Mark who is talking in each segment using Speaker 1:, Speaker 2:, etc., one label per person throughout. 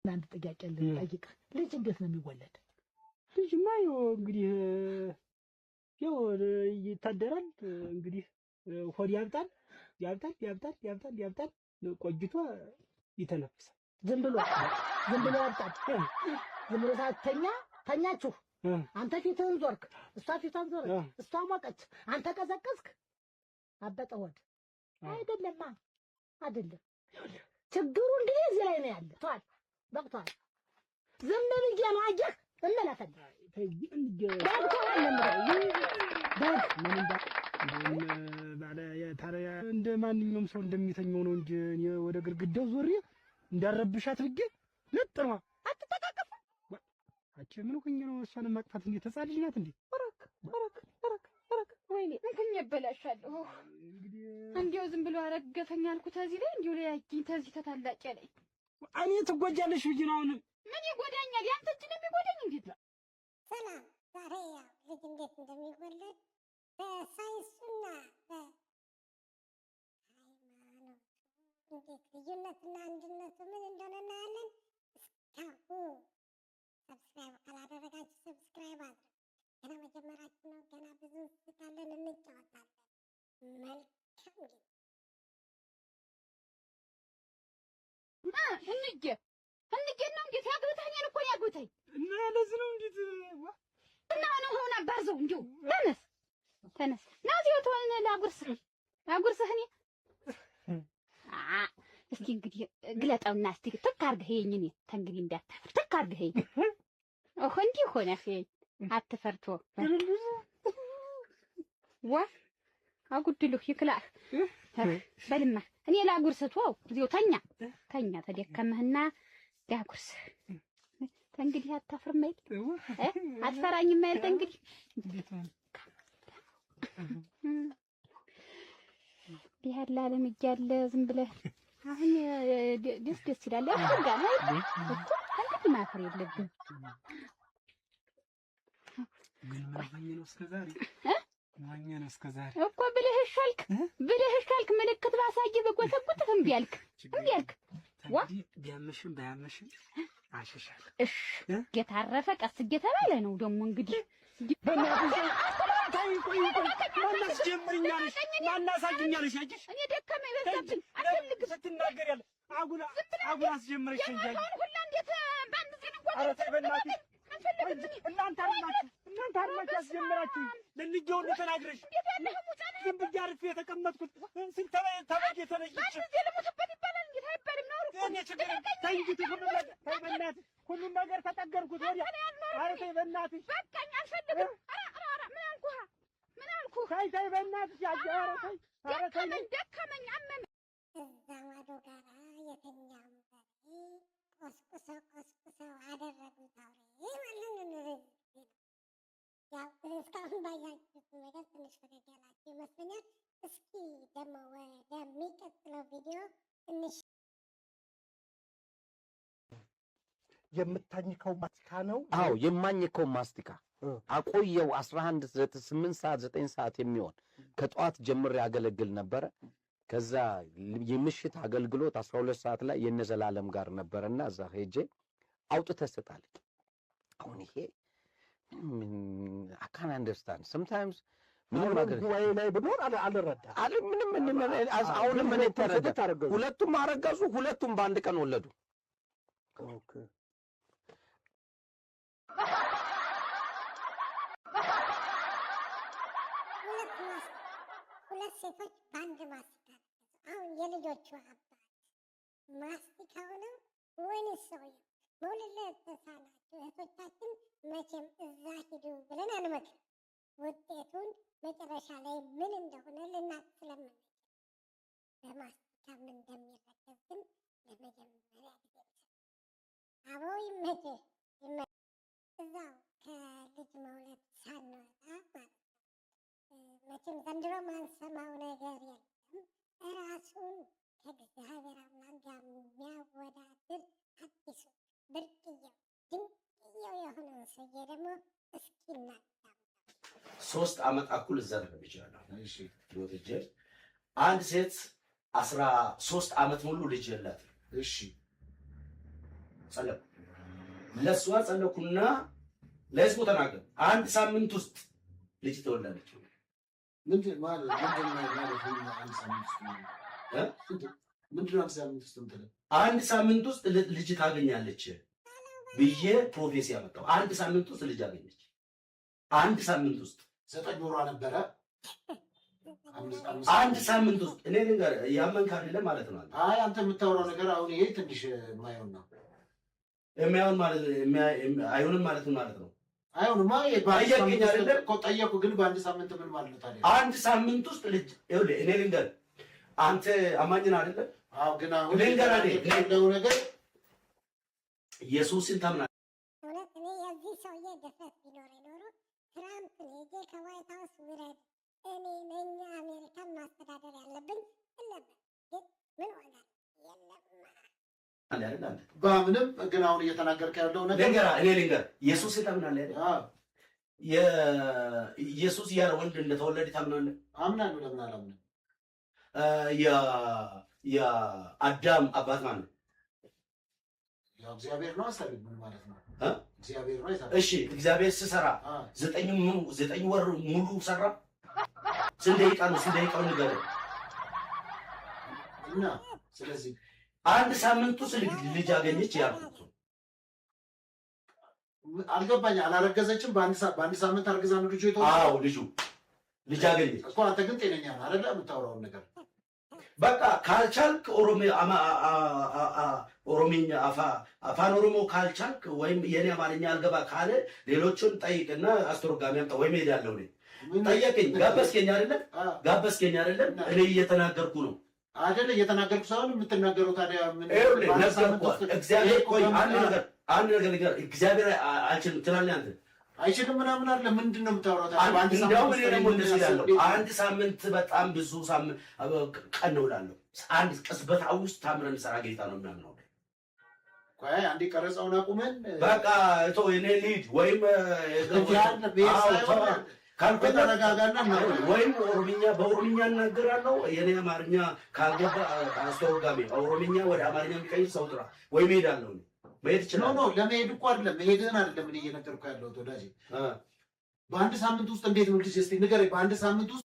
Speaker 1: አንድ ጥያቄ ልጠይቅህ። ልጅ እንዴት ነው የሚወለድ?
Speaker 2: ልጅማ ያው እንግዲህ ያው ይታደራል፣ እንግዲህ ሆድ ያብጣል፣ ያብጣል፣ ያብጣል፣ ያብጣል፣ ያብጣል፣ ቆይቶ ይተነፍሳል።
Speaker 1: ዝም ብሎ ዝም ብሎ ያብጣል። ዝም ብሎ ሳትተኛ ተኛችሁ። አንተ ፊትህን ዞርክ፣ እሷ ፊቷን ዞረች፣ እሷ ሞቀች፣ አንተ ቀዘቀዝክ፣ አበጠ ሆድ። አይደለማ፣ አይደለም። ችግሩ እንግዲህ እዚህ ላይ ነው ያለ። ተዋል፣ በቅቷል። ዝም ብዬ ነው፣ አየህ፣ እመለፈልህ። በቅቶሃል ነው የምለው።
Speaker 2: እንደ ማንኛውም ሰው እንደሚተኛው ነው እንጂ እኔ ወደ ግድግዳው ዞሬ እንዳረብሻት ብዬ ለጥ ነው።
Speaker 1: አትተቃቀፉም?
Speaker 2: አንቺ ምን ሆኜ ነው እሷን ማቅፋት? እንዴ ተጻ ልጅ ናት እንዴ?
Speaker 1: እረክ እረክ እረክ እረክ፣
Speaker 3: ወይኔ እንኩኝ እበላሻለሁ። እንዲያው ዝም ብሎ አረገፈኝ አልኩ። ተዚህ ላይ እንዲያው ለያይኝ ተዚህ ተታላቂ ላይ
Speaker 2: እኔ ትጎጃለሽ ብዬ ነው። አሁን
Speaker 3: ምን ይጎዳኛል? ያንተ እጅ ነው የሚጎዳኝ። እንዴት ነው?
Speaker 4: ሰላም። ዛሬ ያው ልጅ እንዴት እንደሚወለድ በሳይንሱና በሃይማኖቱ እንዴት ልዩነትና አንድነቱ ምን እንደሆነ እናያለን። እስካሁን subscribe ካላደረጋችሁ subscribe አድርጉ። ገና መጀመራችን ነው። ገና ብዙ እንስቃለን፣ እንጫወታለን። መልካም ጊዜ።
Speaker 3: እንዬ እንዬ ነው እንዴት ያግብተህ? እኔን እኮ ነው ያግብተኝ።
Speaker 2: እና ለዚህ ነው እንዴት
Speaker 3: እና አሁን ሆና አባርዘው እንዲሁ ተነስ ተነስ ና እዚሁ ተወን፣ ላጉርስህ ላጉርስህ እኔ እስኪ እንግዲህ ግለጠውና እስኪ ትክ አድርገህ ይኸኝ። እኔ ተንግዲህ እንዳታፍር ትክ አድርገህ ይኸኝ። ኦሆ እንዲህ ሆነህ ይኸኝ፣ አትፈርቶ ዋ አጉድልህ ይክላህ። በልማ እኔ ላጉርስህ። ተወው እዚሁ ተኛ ተኛ፣ ተደከመህና ላጉርስህ። ተንግዲህ አታፍርም አይደል? አትፈራኝም አይደል? ተንግዲህ እንዲህ ያለ ዓለም እያለ ዝም ብለህ አሁን ደስ ደስ ይላል። ያስፈልጋል አይደል እኮ፣ እንግዲህ ማፈር የለብህም።
Speaker 2: ግን ምን ሆኜ ነው እስከዛሬ? ሆኜ ነው እስከዛሬ?
Speaker 3: እኮ ብለህ እሺ አልክ፣ ብለህ እሺ አልክ። ምልክት ባሳየህ በጎተጉትህ እምቢ አልክ፣ እምቢ አልክ። ዋ
Speaker 2: ቢያምሽም ባያምሽም አሸሻለሁ።
Speaker 3: እሺ እየታረፈ ቀስ እየተባለ ነው ደግሞ እንግዲህ።
Speaker 2: ማናስጀምርኛለሽ? ማናሳግኛለሽ? አየሽ
Speaker 3: እኔ ደከመኝ በዛብኝ፣ አልፈልግም።
Speaker 2: ስትናገር ያለ አጉል አጉል አስጀምረሽ እንጂ
Speaker 3: ሁላ እንዴት በአንድ ጊዜ ነው?
Speaker 2: ኧረ ተይ በእናትሽ፣ እናንተ አላችሁ፣ እናንተ አላችሁ ያስጀምራችሁ። ለልጄ ሁሉ ተናግረሽ ዝም ብዬ አርፌ የተቀመጥኩት ስንት ተበጌ ተለይቼ
Speaker 3: በአንድ ጊዜ ልሙትበት ይባላል። እንዴት አይባልም? ነውር እኮ
Speaker 2: እኔ ችግር ተይ እንጂ ሁሉም ነገር ተይ በእናትሽ፣ ሁሉም ነገር ተጠገንኩት ወዲያ። ኧረ ተይ በእናትሽ።
Speaker 3: በቃኝ፣ አልፈልግም። ኧረ ኧረ ኧረ ምን አልኩህ? ምን አልኩህ?
Speaker 2: ተይ ተይ በእናትሽ፣ ያጂ ኧረ ተይ ኧረ ተይ።
Speaker 3: ደከመኝ ደከመኝ አመመኝ።
Speaker 4: እዛ ማዶ ጋራ የተኛውን በሬ ቆስቁሰው ቆስቁሰው አደረጉት አውሬ ማለት ነው። ያው እስካሁን ባያችሁት ነገር ትንሽ ፈገግ ያላችሁ ይመስለኛል። እስኪ ደግሞ ወደሚቀጥለው ቪዲዮ ትንሽ
Speaker 5: የምታኝከው ማስቲካ ነው?
Speaker 6: አዎ የማኝከው ማስቲካ አቆየው 11 8 ሰዓት 9 ሰዓት የሚሆን ከጠዋት ጀምሬ ያገለግል ነበረ። ከዛ የምሽት አገልግሎት 12 ሰዓት ላይ የነዘላለም ጋር ነበረና እዛ ሄጄ አውጥተህ ስጥ አለኝ። አሁን ይሄ I can't understand sometimes ምንም
Speaker 5: አሁን
Speaker 6: ነገር
Speaker 5: ጉባኤ ላይ ብኖር አልረዳም።
Speaker 6: አለ ምንም አሁንም እኔ ተረዳ።
Speaker 5: አረገዙ።
Speaker 6: ሁለቱም አረገዙ፣ ሁለቱም በአንድ ቀን ወለዱ።
Speaker 4: ሁለት ሴቶች በአንድ ማስቲካ አረገዙ። አሁን የልጆቹ አባት ማስቲካው ነው ወይንስ ሰውየው? መውለድ ለተሳናቸው እህቶቻችን መቼም እዛ ሂዱ ብለን አንመክርም። ውጤቱን መጨረሻ ላይ ምን እንደሆነ ልናቅ ስለምንችል፣ በማስቲካም እንደሚረገዝ ግን ለመጀመሪያ ጊዜ ነው። አቦ ይመችህ ይመችህ። እዛው ከልጅ መውለድ ሳንወጣ ማለት ነው። መቼም ዘንድሮ ማንሰማው ነገር የለም። እራሱን ከእግዚአብሔር አምላክ ጋር የሚያወዳድር አዲሱ ብርቅየው ድንቅየው የሆነውን ሰውዬ ደግሞ እስኪ እናዳምጠው።
Speaker 7: 3 ዓመት አኩል እዛ ተቀምጫለሁ። ወጥቼ አንድ ሴት 13 ዓመት ሙሉ ልጅ የላትም። ጸለኩ፣ ለእሷ ጸለኩና ለህዝቡ ተናገር። አንድ ሳምንት ውስጥ ልጅ ትወልዳለች።
Speaker 5: ምንድን ማለት ምንድን ነው ማለት ነው? አንድ ሳምንት ውስጥ
Speaker 7: እ?
Speaker 5: ምንድን ነው አንድ ሳምንት ውስጥ የምትለው?
Speaker 7: አንድ ሳምንት ውስጥ ልጅ ታገኛለች ብዬ prophecy ያመጣው። አንድ ሳምንት ውስጥ ልጅ አገኘች። አንድ ሳምንት ውስጥ።
Speaker 5: 9 ወሯ ነበረ። አምስት
Speaker 7: አንድ ሳምንት ውስጥ። እኔ ልንገርህ፣ ያመንክ አይደለም ማለት ነው አንተ።
Speaker 5: አይ፣ አንተ የምታወራው ነገር አሁን ይሄ ትንሽ የማይሆን ነው።
Speaker 7: የሚያውን ማለት አይሆንም ማለት ነው ማለት ነው።
Speaker 5: አይሆንማ። ይሄ በአንድ
Speaker 7: ጠየቅኝ
Speaker 5: ሳምንት ውስጥ
Speaker 7: አይደለም?
Speaker 5: እኮ ጠየኩ፣ ግን በአንድ ሳምንት ምን ማለት ነው ታዲያ?
Speaker 7: አንድ ሳምንት ውስጥ ልጅ፣ ይኸውልህ፣ እኔ ልንገርህ፣ አንተ አማኝን አይደለም?
Speaker 5: አዎ፣ ግን አሁን
Speaker 7: ልንገርህ እኔ
Speaker 5: ያለው ነገር
Speaker 7: ኢየሱስን ታምናለህ?
Speaker 4: እውነት እኔ የዚህ ሰውዬ ድፍረት ቢኖረኝ ኖሮ ትራምፕን ሄጄ ከዋይት ሀውስ ውረድ፣ እኔ ነኝ አሜሪካን ማስተዳደር ያለብኝ እል ነበር። ግን ምን ዋጋ የለማ።
Speaker 7: አይደል አንተ?
Speaker 5: በምንም ግን አሁን እየተናገርክ ያለው ነገር
Speaker 7: ልንገርህ፣ እኔ ልንገርህ፣ ኢየሱስን ታምናለህ አይደል?
Speaker 5: አዎ።
Speaker 7: የኢየሱስ ያለ ወንድ እንደተወለደ ታምናለህ?
Speaker 5: አምናለሁ። ለምን አላምንም?
Speaker 7: የአዳም አባት ማን ነው?
Speaker 5: ያው እግዚአብሔር ነው አሰሪ። ምን ማለት ነው?
Speaker 7: እ?
Speaker 5: እግዚአብሔር ነው የሰራው።
Speaker 7: እሺ፣ እግዚአብሔር ሲሰራ 9 ወር ሙሉ ሰራ። ስንት ደቂቃ ነው? ስንት ደቂቃው ንገረኝ።
Speaker 5: እና ስለዚህ
Speaker 7: አንድ ሳምንት ውስጥ ልጅ አገኘች ያልኩት።
Speaker 5: አልገባኝ። አላረገዘችም? በአንድ ሳምንት አርግዛ ነው ልጁ የተወለደው?
Speaker 7: አዎ፣ ልጁ ልጅ አገኘች።
Speaker 5: እኮ አንተ ግን ጤነኛ ነህ አይደለ? የምታወራውን ነገር
Speaker 7: በቃ ካልቻልክ ኦሮሚኛ፣ አፋን ኦሮሞ ካልቻልክ ወይም የኔ አማርኛ አልገባ ካለ ሌሎቹን ጠይቅና አስተርጓሚ አምጣ ወይም እሄዳለሁ እኔ። ጠየቀኝ፣ ጋበዝከኝ አይደለም? ጋበዝከኝ አይደለም? እኔ እየተናገርኩ ነው።
Speaker 5: አይደለ? እየተናገርኩ ሳይሆን የምትናገረው ታዲያ ምን?
Speaker 7: ይኸውልህ
Speaker 5: በአንድ ሳምንት
Speaker 7: ነገርኩህ።
Speaker 5: ውስጥ
Speaker 7: እግዚአብሔር
Speaker 5: ይሄ
Speaker 7: ቆይ
Speaker 5: እኮ
Speaker 7: አንድ ነገር ልንገርህ። እግዚአብሔር አልችልም ትላለህ አንተ።
Speaker 5: አይችልም ምናምን አለ። ምንድን ነው የምታወራው ታዲያ? በአንድ ሳምንት
Speaker 7: እንዲያውም
Speaker 5: ውስጥ
Speaker 7: እኔ ደግሞ
Speaker 5: ምን
Speaker 7: እንደዚህ እላለሁ።
Speaker 5: ያስብ-
Speaker 7: አንድ ሳምንት በጣም ብዙ ቀን ነው እላለሁ። አንድ ቅጽበት ውስጥ ታምረ የሚሰራ ጌታ ነው የሚያምነው።
Speaker 5: ቆይ አንዴ ቀረጻውን አቁመን
Speaker 7: በቃ እቶ እኔ ልሂድ ወይም
Speaker 5: ያለ ቤት ሳይሆን
Speaker 7: ካልኩኝ
Speaker 5: ተረጋጋና እናውራ።
Speaker 7: ወይም ኦሮምኛ በኦሮምኛ እናገራለሁ። የኔ አማርኛ ካልገባ አስተርጓሚ ኦሮምኛ ወደ አማርኛ የሚቀይር ሰው ጥራ ወይም እሄዳለሁ። እኔ መሄድ
Speaker 5: No
Speaker 7: እችላለሁ።
Speaker 5: No፣ ለመሄድ እኮ አይደለም፣ መሄድህን አይደለም እኔ እየነገርኩህ ያለሁት ወዳጄ። በአንድ ሳምንት ውስጥ እንዴት ነው ልጅ? እስኪ ንገረኝ። በአንድ ሳምንት ውስጥ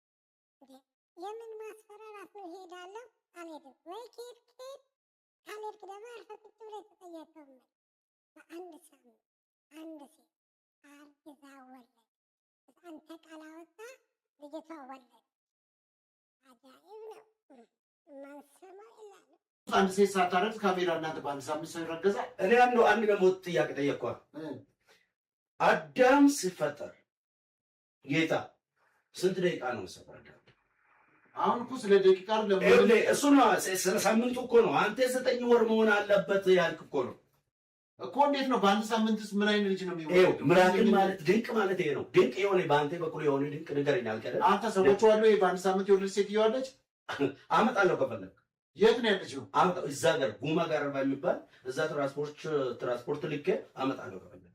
Speaker 4: የምን ማስፈራራት ነው? እሄዳለሁ አልሄድም ወይ ከሄድክ ሄድ፣ ካልሄድክ ደግሞ አርፈህ ቁጭ ብለህ የተጠየቀውን መልስ። በአንድ ሳምንት አንድ ሴት አርግዛ ወለደች። አንተ ቃል አወጣ፣ ልጅቷ ወለደች። አጃኢብ ነው። የማንሰማው የለም።
Speaker 5: አንድ ሴት ሳታረግዝ ካሜራ እናንተ በአንድ ሳምንት ሰው ይረገዛል?
Speaker 7: እኔ አንድ ደግሞ ጥያቄ ጠየቅኳ። አዳም ሲፈጠር ጌታ ስንት ደቂቃ ነው ሰፈር?
Speaker 5: አሁን እኮ ስለ ደቂቃ አይደለም።
Speaker 7: ይኸውልህ፣ እሱ ነው፣ ስለ ሳምንቱ እኮ ነው። አንተ 9 ወር መሆን አለበት ያልክ እኮ ነው።
Speaker 5: እኮ እንዴት ነው በአንድ ሳምንት ውስጥ ምን አይነት ልጅ ነው
Speaker 7: ይኸው
Speaker 5: የሚወለደው?
Speaker 7: Miracle ማለት ድንቅ ማለት ይሄ ነው። ድንቅ የሆነ በአንተ በኩል የሆነ ድንቅ ንገረኝ አልክ አይደል?
Speaker 5: አንተ ሰዎች አሉ። ይሄ በአንድ ሳምንት የወለደች ሴትዮ አለች።
Speaker 7: አመጣለሁ ከፈለግ።
Speaker 5: የት ነው ያለችው?
Speaker 7: አመጣ እዛ ጋር ጉማ ጋር የሚባል እዛ ትራንስፖርት ልኬ አመጣለሁ ከፈለግ።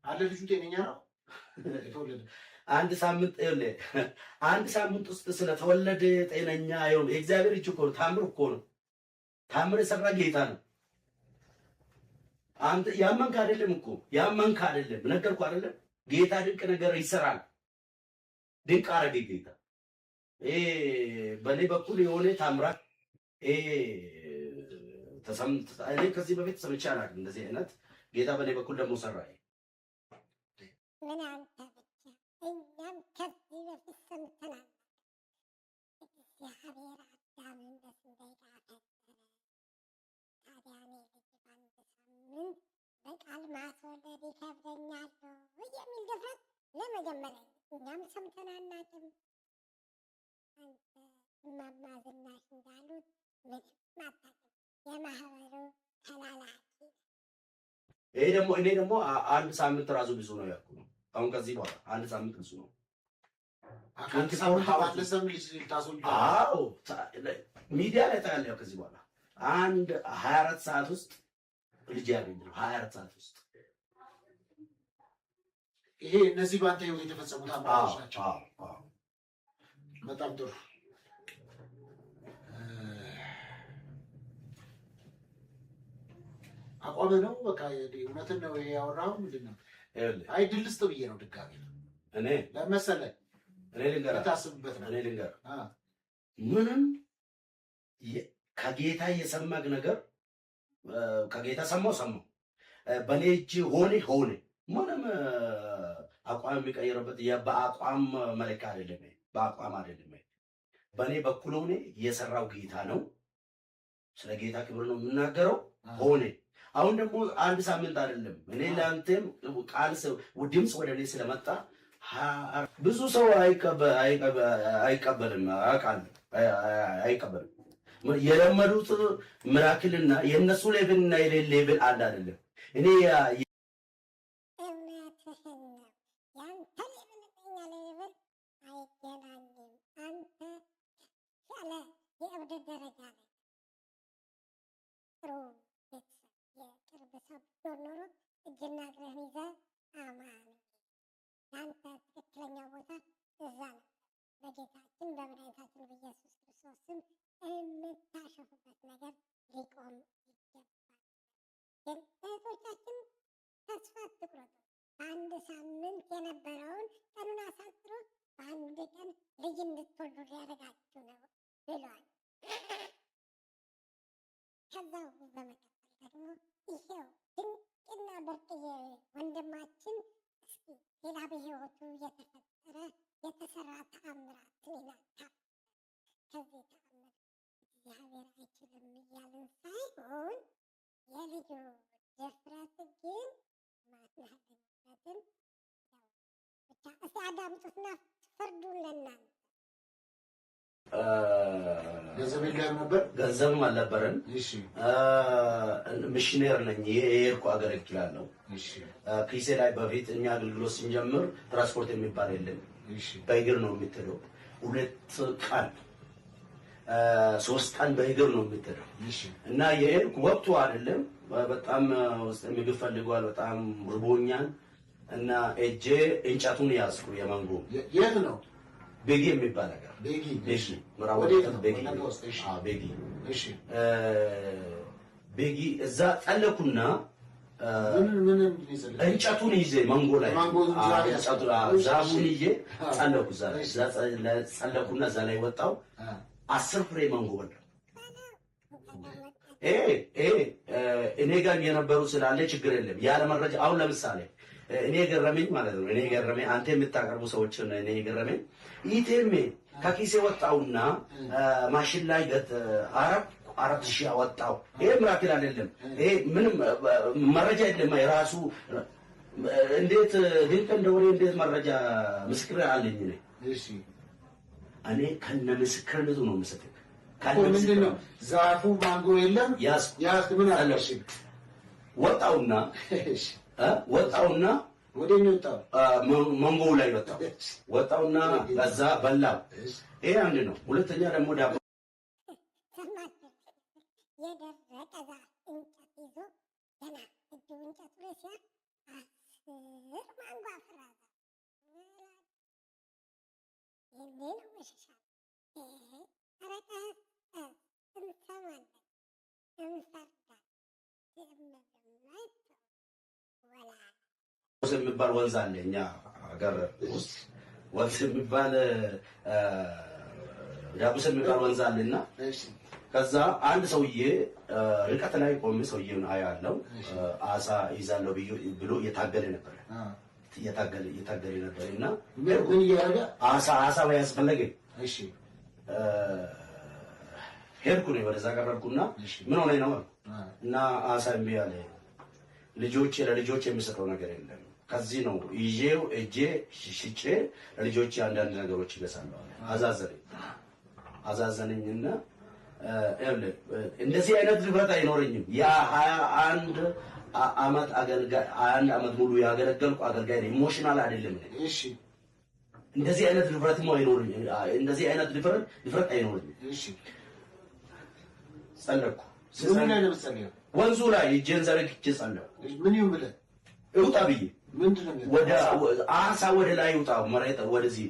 Speaker 5: አለ፣ ልጁ ጤነኛ ነው የተወለደ?
Speaker 7: አንድ ሳምንት፣ ይኸውልህ፣ አንድ ሳምንት ውስጥ ስለተወለደ ጤነኛ አይሆንም። የእግዚአብሔር እጅ እኮ ነው። ታምር እኮ ነው። ታምር የሰራ ጌታ ነው። አንተ ያመንክ አይደለም እኮ፣ ያመንክ አይደለም። ነገርኩህ አይደለም? ጌታ ድንቅ ነገር ይሰራል። ድንቅ አረገ ጌታ። ይሄ በእኔ በኩል የሆነ ታምራት ይሄ እኔ ከዚህ በፊት ሰምቼ አላውቅም። እንደዚህ አይነት ጌታ በእኔ በኩል ደግሞ ሰራ።
Speaker 4: ምን አንተ ብቻ፣ እኛም ከዚህ በፊት ሰምተናል። እግዚአብሔር አዳምን በስንት ደቂቃ ፈጠረ? ታዲያ እኔ ልጅ በአንድ ሳምንት በቃል ማስወለድ ይከብደኛል የሚል ድፍረት ለመጀመሪያ ጊዜ እኛም ሰምተን አናውቅም። አንተ እማማ ዝናሽ እንዳሉት ምንም አታውቅም። የማህበሩ ተላላኪ።
Speaker 7: ይሄ ደግሞ እኔ ደግሞ አንድ ሳምንት ራሱ ብዙ ነው ያልኩ ነው። አሁን ከዚህ በኋላ አንድ ሳምንት ብዙ ነው።
Speaker 5: አንድ ሳምንት በአንድ ሳምንት ልጅ ልታስወልድ?
Speaker 7: አዎ፣ ሚዲያ ላይ ታያለህ። ከዚህ በኋላ አንድ 24 ሰዓት ውስጥ ልጅ ያገኝ ነው። 24 ሰዓት ውስጥ።
Speaker 5: ይሄ እነዚህ በአንተ ህይወት የተፈጸሙ ታምራቶች ናቸው።
Speaker 7: አዎ አዎ።
Speaker 5: በጣም ጥሩ። አቋምህ ነው? በቃ እውነትን ነው ያወራኸው? ምንድን ነው? አይ ድል ስጥ ብዬ ነው ድጋሚ
Speaker 7: እኔ
Speaker 5: ለመሰለህ
Speaker 7: እኔ ልንገርህ
Speaker 5: ልታስብበት ነው።
Speaker 7: እኔ ልንገርህ ምንም ከጌታ የሰማህ ነገር ከጌታ ሰማው በኔ እጅ ሆነ ምንም አቋም የሚቀይርበት በአቋም መለኪያ አይደለም። በአቋም አይደለም። በኔ በኩል ሆነ የሰራው ጌታ ነው። ስለ ጌታ ክብር ነው የምናገረው። ሆነ አሁን ደግሞ አንድ ሳምንት አይደለም። እኔ ለአንተም ቃል ድምፅ ወደ እኔ ስለመጣ ብዙ ሰው አይቀበልም። አውቃለሁ፣ አይቀበልም። የለመዱት miracle ና የእነሱ level ና የኔ level አንድ አይደለም። እኔ
Speaker 4: እውነትህን ነው። ያንተ level እና የኛ level አይገናኝም። አንተ ያለ የእብደት ደረጃ ላይ ጥሩ ቤተሰብ የቅርብ ሰው ቢኖር ኖሮ እጅና እግርህን ይዘህ አማኑኤል ለአንተ ትክክለኛው ቦታ እዛ ነው። በጌታችን በመድኃኒታችን በኢየሱስ ክርስቶስ ስም የምታሸፉበት ነገር ሊቆም ይገባል። ግን እህቶቻችን ተስፋ አትቁረጡ። በአንድ ሳምንት የነበረውን ቀኑን አሳጥሮ በአንድ ቀን ልጅ እንድትወልዱ ሊያደርጋችሁ ነው ብሏል። ከዛው በመቀጠል ደግሞ ይሄው ድንቅና ብርቅዬ ወንድማችን እስኪ ሌላ በሕይወቱ የተፈጠረ የተሰራ ተአምራትን ይናካፍል። ከዚህ ተአምር እግዚአብሔር አይችልም እያልን ሳይሆን የልጁ ድፍረት ግን ማናገኝበትን ብቻ እስቲ አዳምጡትና ፍርዱን ለእናንተ።
Speaker 5: ገንዘብ የለህም ነበር?
Speaker 7: ገንዘብም አልነበረን። ሚሽነር ነኝ፣ የሄድኩ አገለግላለሁ። ኪሴ ላይ በፊት እኛ አገልግሎት ስንጀምር ትራንስፖርት የሚባል የለም፣ በእግር ነው የምትሄደው። 2 ቀን 3 ቀን በእግር ነው የምትሄደው እና የሄድኩ ወቅቱ አይደለም። በጣም ውስጥ ምግብ ፈልጓል፣ በጣም ርቦኛል እና እጄ እንጨቱን ያዝኩ። የማንጎ
Speaker 5: የት ነው?
Speaker 7: ቤጊ የሚባል ነገር
Speaker 5: ቤጊ
Speaker 7: ቤጊ ቤጊ እዛ ጸለኩና እንጨቱን ይዤ መንጎ ላይ ዛፉን ይዤ ጸለኩ። ጸለኩና እዛ ላይ ወጣው 10 ፍሬ መንጎ በላሁ። እኔ ጋር የነበሩ ስላለ ችግር የለም። ያለ መረጃ አሁን ለምሳሌ እኔ ገረመኝ ማለት ነው። እኔ ገረመኝ አንተ የምታቀርቡ ሰዎችን እኔ ገረመኝ። ኢቴሜ ከኪሴ ወጣውና ማሽን ላይ 4,000 አወጣው። ይሄ miracle አይደለም። ይሄ ምንም መረጃ የለም። የራሱ እንዴት ድንቅ እንደሆነ እንዴት መረጃ ምስክር አለኝ እኔ።
Speaker 5: እሺ
Speaker 7: እኔ ከነ ምስክርነቱ ነው የምሰጥህ።
Speaker 5: ምንድን ነው ዛፉ ማንጎ የለም ያስ ምን አለሽ
Speaker 7: ወጣውና ወጣውና
Speaker 5: ወደኛ ወጣው
Speaker 7: መንጎው ላይ ወጣው ወጣውና ከዛ በላው። ይሄ አንድ ነው። ሁለተኛ ደግሞ ዳቦ
Speaker 4: የደረቀ ዛፍ እንጨት ይዞ ገና እጁ እንጨቱ ላይ ሲያርፍ 10 ማንጎ አፈራ። ይሄኔ ነው መሸሻ። ኧረ ቀስ እንሰማለን፣ እንፈርዳለን። ዝም ወላ
Speaker 7: የሚባል ወንዝ አለ እኛ ሀገር ውስጥ ወንዝ የሚባል ዳቡስ የሚባል ወንዝ አለና ከዛ አንድ ሰውዬ ርቀት ላይ ቆሜ ሰውዬውን አያለው። አሳ ይዛለው ብሎ እየታገለ ነበር እየታገለ ነበር እና
Speaker 5: ምን እያደረገ
Speaker 7: አሳ መያዝ ፈለገ።
Speaker 5: እሺ
Speaker 7: ሄድኩ ነው ወደዛ ቀረብኩና ምን ሆነ ነው እና አሳ እምቢ አለ። ልጆቼ ለልጆቼ የሚሰጠው ነገር የለም። ከዚህ ነው ይዤው እጄ ሽጬ ለልጆቼ አንዳንድ ነገሮች ይገዛለሁ አለ። አዛዘነኝና እንደዚህ አይነት ንብረት አይኖረኝም። ያ 21 ዓመት አገልጋይ 21 ዓመት ሙሉ ያገለገልኩ አገልጋይ ነኝ። emotional አይደለም ነኝ።
Speaker 5: እሺ
Speaker 7: እንደዚህ አይነት ንብረትም አይኖረኝም። እንደዚህ አይነት ንብረት አይኖረኝም።
Speaker 5: እሺ
Speaker 7: ጸለኩ።
Speaker 5: ምን ላይ ነው የምትጸልየው?
Speaker 7: ወንዙ ላይ እጄን ዘርግቼ ጸለኩ።
Speaker 5: ምን ይሁን ብለህ
Speaker 7: እውጣ ብዬ
Speaker 5: ምንድነው
Speaker 7: ወደ አሳ ወደ ላይ ይውጣ መሬት ወደዚህ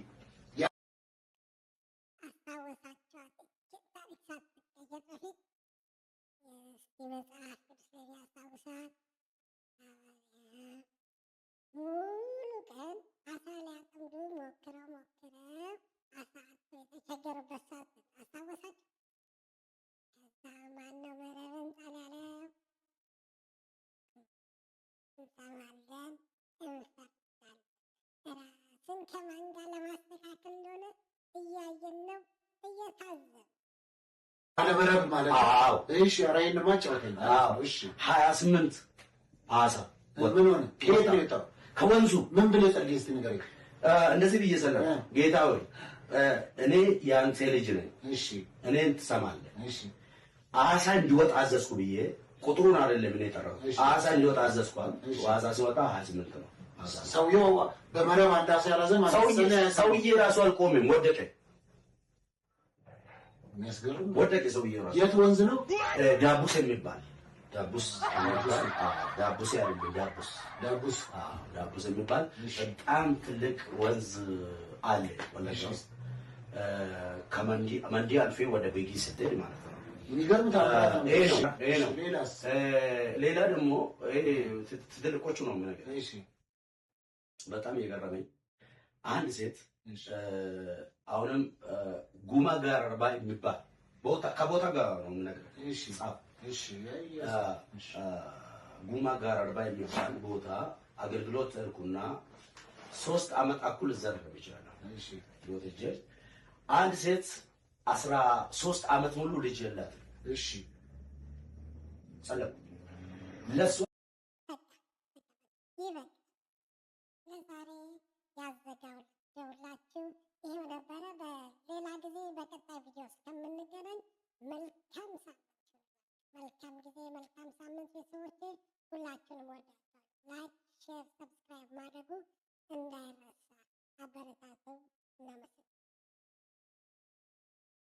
Speaker 4: አስታወሳችኋት። እችን ታሪክ ሳትቀየር በፊት እስኪ መጽሐፍ ቅዱስ ላይ ያስታውስ ቅዱሳን ሐዋርያ ሙሉ ቀን አሳ ሊያጠምዱ ሞክረው ሞክረው አሳ አጥተው የተቸገሩበት ሰዓት አስታወሳችሁ? ከዛ ማነው መረብን ጣል ያለው? እንሰማለን፣ እንፈርዳለን። ራስን ከማን ጋር ለማስተካከል እንደሆነ እያየን ነው፣ እየታዘብን።
Speaker 5: አለመረብ ማለት ነው።
Speaker 7: አዎ።
Speaker 5: እሺ፣ ኧረ ይሄንማ አጫውተኝ።
Speaker 7: አዎ።
Speaker 5: እሺ፣
Speaker 7: 28 አሳ።
Speaker 5: ምን ሆነ? ከየት ነው የወጣው?
Speaker 7: ከወንዙ።
Speaker 5: ምን ብለህ ጸልይ እስኪ ንገረኝ።
Speaker 7: እንደዚህ ብዬ ጸለይኩ። ጌታ ሆይ፣ እኔ የአንተ ልጅ ነኝ። እኔን ትሰማለህ። አሳ እንዲወጣ አዘዝኩ ብዬ ቁጥሩን አይደለም እኔ የጠራሁት። አሳ እንዲወጣ አዘዝኩ አለ። አሳ ሲወጣ 28 ነው።
Speaker 5: ሰውየው በመረብ አንድ አሳ ያላዘ ማለት ነው።
Speaker 7: ሰውዬ ራሱ አልቆምም፣ ወደቀ።
Speaker 5: የሚያስገርም።
Speaker 7: ወደቀ ሰውዬ ራሱ።
Speaker 5: የት ወንዝ ነው?
Speaker 7: ዳቡስ የሚባል፣ ዳቡስ የሚባል፣ ዳቡስ አይደለም፣ ዳቡስ።
Speaker 5: ዳቡስ።
Speaker 7: አዎ፣ ዳቡስ የሚባል በጣም ትልቅ ወንዝ አለ ወለጋ ውስጥ፣ ከመንዲ መንዲ አልፌ ወደ ቤጊ ስትሄድ ማለት ነው።
Speaker 5: የሚገርም ታምራት ነው።
Speaker 7: ይሄ ነው፣ ይሄ ነው።
Speaker 5: ሌላስ?
Speaker 7: ሌላ ደግሞ ይሄ ትልቆቹ ነው የምነግርህ። በጣም የገረመኝ አንድ ሴት አሁንም ጉማ ጋር አርባ የሚባል ቦታ፣ ከቦታ ጋር ነው የምነግርህ። ጻፍ። ጉማ ጋር አርባ የሚባል ቦታ አገልግሎት እርኩና 3 ዓመት አኩል እዛ ተቀምጫለሁ። አገልግሎት ሄጄ አንድ ሴት 13 ዓመት ሙሉ ልጅ የላትም። ጸለይኩ ለእሷ።
Speaker 4: ይበቃል። ለዛሬ ያዘጋጀሁላችሁ ይሄው ነበረ። በሌላ ጊዜ በቀጣይ ቪዲዮ እስከምንገናኝ መልካም ሳምንት፣ መልካም ጊዜ፣ መልካም ሳምንት። ቤተሰቦቼ ሁላችሁንም ወዳችኋለሁ። Like፣ share፣ subscribe ማድረጉ እንዳይረሳ። አበረታቱ።